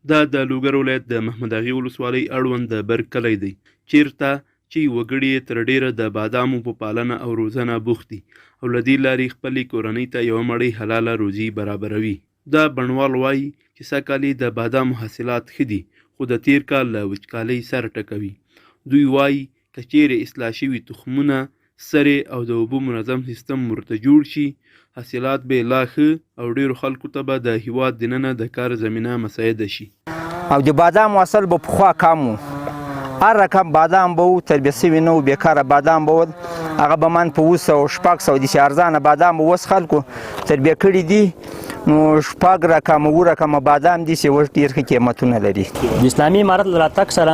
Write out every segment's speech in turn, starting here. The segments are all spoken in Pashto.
دا د لوګر ولایت د محمداغې ولسوالۍ اړوند د برګ کلی دی، چېرته چې وګړي یې تر ډېره د بادامو په پالنه او روزنه بوخت دي او له دې لارې خپلې کورنۍ ته یوه مړۍ حلاله روزي برابروي. دا بڼوال وايي چې سږکال یې د بادامو حاصلات ښه دي، خو د تېر کال له وچکالۍ سر ټکوي. دوی وايي، که چېرې اصلاح شوي تخمونه، سرې او د اوبو منظم سیستم ورته جوړ شي، حاصلات به یې لا ښه او ډېرو خلکو ته به د هېواد دننه د کار زمینه مساعده شي. او د بادامو حاصل به پخوا کم و، هر رقم بادام به وو، تربیه شوي نه وو، بېکاره بادام به ول، هغه به من په 700، 600 داسې ارزانه بادام به اوس خلکو تربیه کړي دي، نو شپږ رقمه اووه رقمه بادام دي چې اوس ډېر ښه قیمتونه لري. د اسلامي امارت له راتګ سره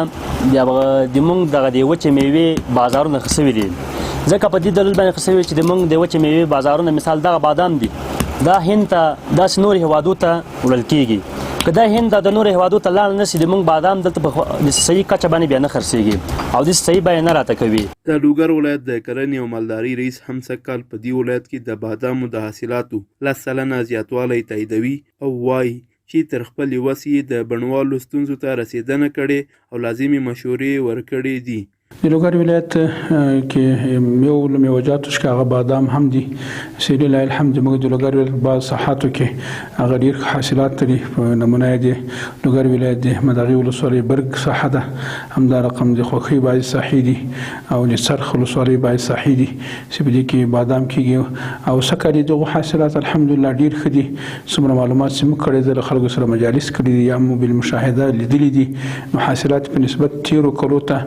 د موږ دغه د وچې میوې بازارونه ښه شوي دي، ځکه په دې دلیل باندې ښه شوي چې د موږ د وچې میوې بازارونه مثال دغه بادام دي، دا هند ته داسې نور هېوادو ته وړل کېږي. که دا هند ته د نورو هېوادو ته لاړ نه شي، د موږ بادام دلته په صحیح کچه باندې بیا نه خرڅېږي او د صحیح بیه نه راته کوي. د لوګر ولایت د کرنې او مالدارۍ رئیس هم سږ کال په دې ولایت کې د بادامو د حاصلاتو 10% زیاتوالی تاییدوي او وايي، چې تر خپلې وسې یې د بڼوالو ستونزو ته رسېدنه کړې او لازمې مشورې یې ورکړې دي. د لوګر ولایت کې یو له میوهجاتو څخه هغه بادام هم دي چې لله الحمد زموږ د لوګر ولایت په بعض ساحاتو کې هغه ډېر ښه حاصلات لري. په نمونه یې د لوګر ولایت د احمداغې ولسوالۍ برګ ساحه ده، همدا رقم د خوښۍ بعضې ساحې دي او د څرخ ولسوالۍ بعضې ساحې دي چې په دې کې بادام کېږي او سږ کال یې دغو حاصلات الحمدلله ډېر ښه دي. څومره معلومات چې موږ کړی ده، له خلکو سره مجالس کړي دي یا مو بالمشاهده لیدلي دي، نو حاصلات په نسبت تېرو کلو ته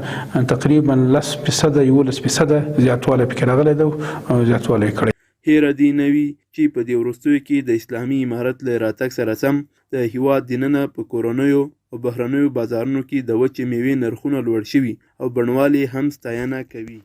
تقریبا 10 فیصده، 11 فیصده زیاتوالی پکې راغلی ده او زیاتوالی یې کړی. هېره دې نه وي چې په دې وروستیو کې د اسلامي امارت له راتګ سره سم د هېواد دننه په کورنیو او بهرنیو بازارونو کې د وچې مېوې نرخونه لوړ شوي او بڼوال یې هم ستاینه کوي.